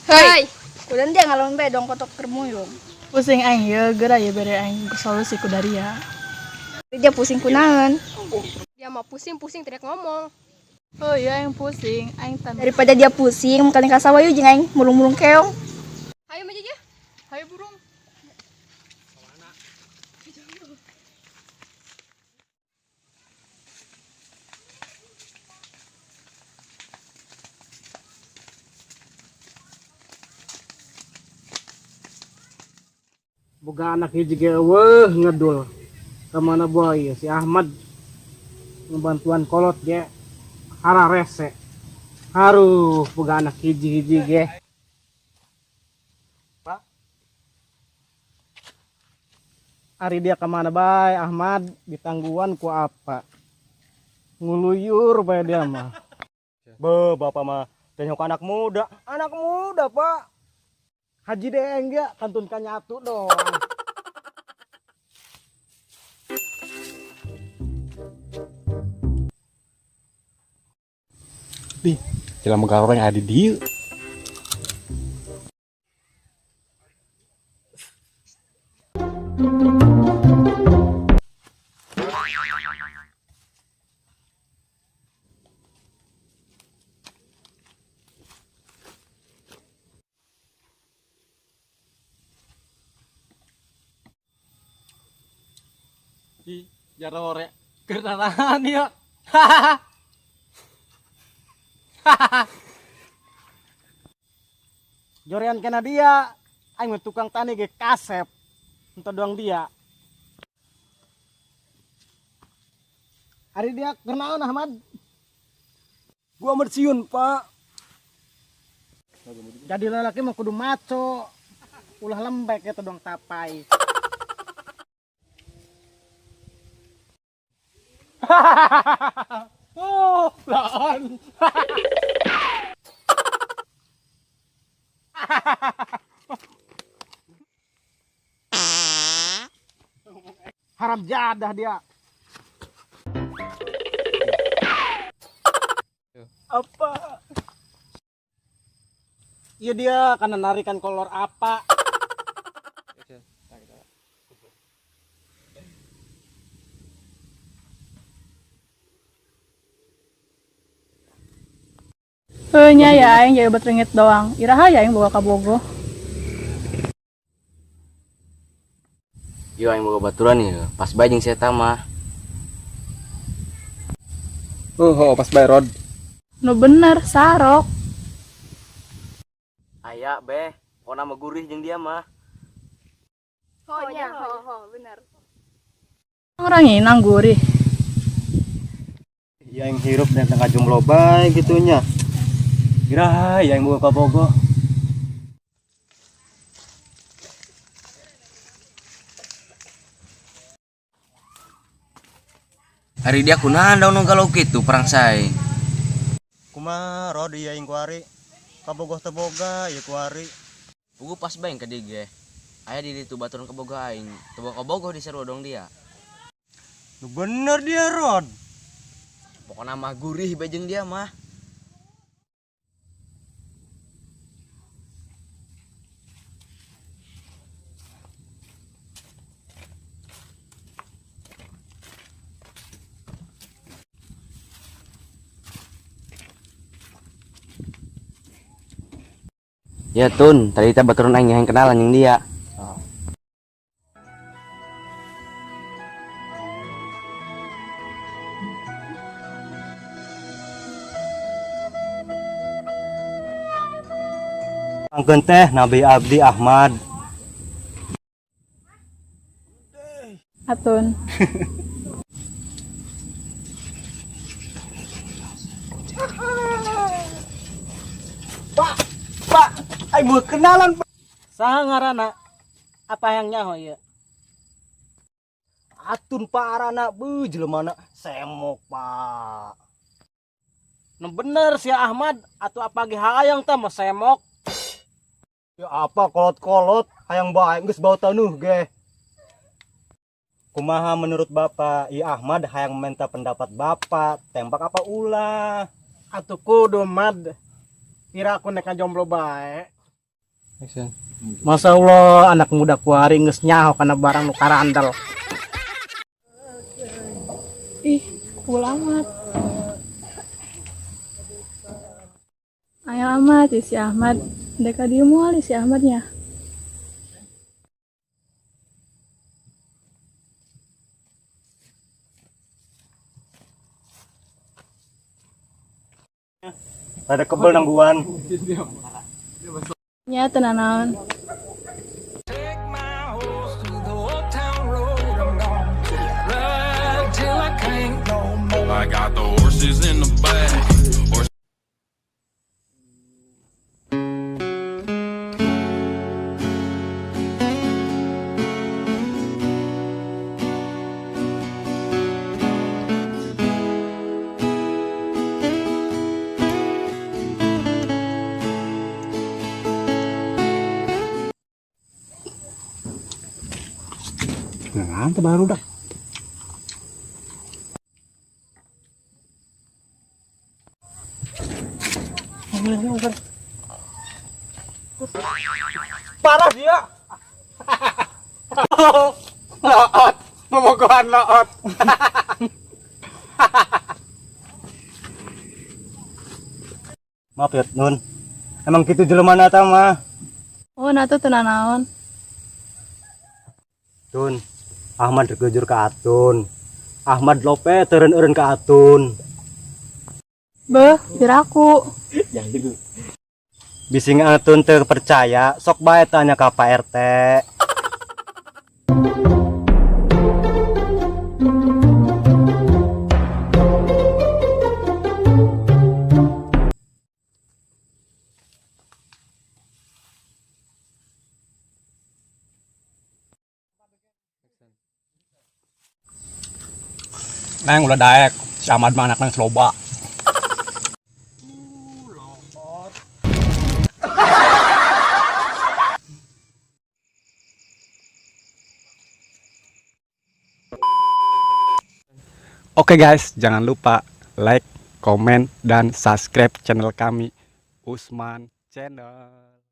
Hei, kudan dia ngalon bae dong kotok kermuyung. Pusing aing ye geura ye bere aing solusi ku daria. Dia pusing kunaon. Dia mah pusing-pusing tidak ngomong. Oh iya aing pusing, aing tan. Daripada dia pusing, kali ka sawah yuk jeung aing mulung-mulung keong. Hayu mah aja. Hayu burung. Boga anak hiji ge eueuh ngedul. Kemana boy si Ahmad ngebantuan kolot ge hararese. Haruh boga anak hiji-hiji ge. Pak. Ari dia kemana bae Ahmad ditangguan ku apa? Nguluyur bae dia mah. Be bapak mah tanya ke anak muda. Anak muda, Pak. Haji deh enggak kantun kanyatu dong. Di jelema goreng ada di dieu. Ih, jarore kenalan ya. Jorian kena dia, aing mah tukang tani ge kasep. Entah doang dia. Ari dia kenaon Ahmad? Gua merciun, Pak. Jadi lelaki mah kudu maco. Ulah lembek eta doang tapai. Oh, laan. Haram jadah dia. Apa? Iya dia karena narikan kolor apa? Heuh nya ya aing jadi betrengit doang. Iraha ya aing boga kabogoh. Yo aing boga baturan ieu, pas bae jeung si eta mah. Oh, pas bae rod. Nu bener sarok. Aya beh, pokona mah gurih jeung dia mah. Oh nya, ho, bener. Orang gurih. Ya yang hirup dan tengah jomblo bae gitunya. Iraha ya aing boga kabogoh. Hari dia kunaon daun nu galau kitu perang saing. Kumaha rod ieu aing kuari. Kabogoh teu boga ieu kuari. Pugu pas bae ka dieu ge. Aya di ditu baturan kabogoh aing, teu boga kabogoh di sarua dong dia. Nu bener dia rod. Pokona mah gurih bae jeung dia mah. Ya Tun, tadi kita baturan aing yang kenalan jeung dia. Angkeun teh Nabi Abdi Ahmad. Atun. Pak, Pak, aing mau kenalan, Pak. Saha ngaranna? Apa yang nyaho ieu? Atun Pak arana beuh jelemana semok, Pak. Nu bener si Ahmad atau apa ge hayang teh mah semok. Ya apa kolot-kolot hayang bae geus bau tanuh ge. Kumaha menurut Bapak? I Ahmad hayang minta pendapat Bapak, tembak apa ulah? Atuh kudu Mad. Kira aku nek jomblo bae. Action. Masya Allah, anak muda kuari geus nyaho kana barang nu karandel. Ih, cool amat. Aya amat si Ahmad. Deka dieu moal si Ahmadnya. Ada kebel nangguan. Nya teu nanaon. I got the horses in the back. Horse Nah, teh baru dah. Parah dia. Loot, momogohan loot. Maaf ya, Nun. Emang gitu jelema eta mah. Oh, nah tuh teu nanaon. Tun, Ahmad tergejur ke Atun. Ahmad lope teureun-eureun ke Atun. Beuh, piraku. Bising Atun teu percaya, sok bae tanya ka Pak RT. Neng ulah daek, si Ahmad mah anakna geus loba. Oke guys, jangan lupa like, komen, dan subscribe channel kami, Usman Channel.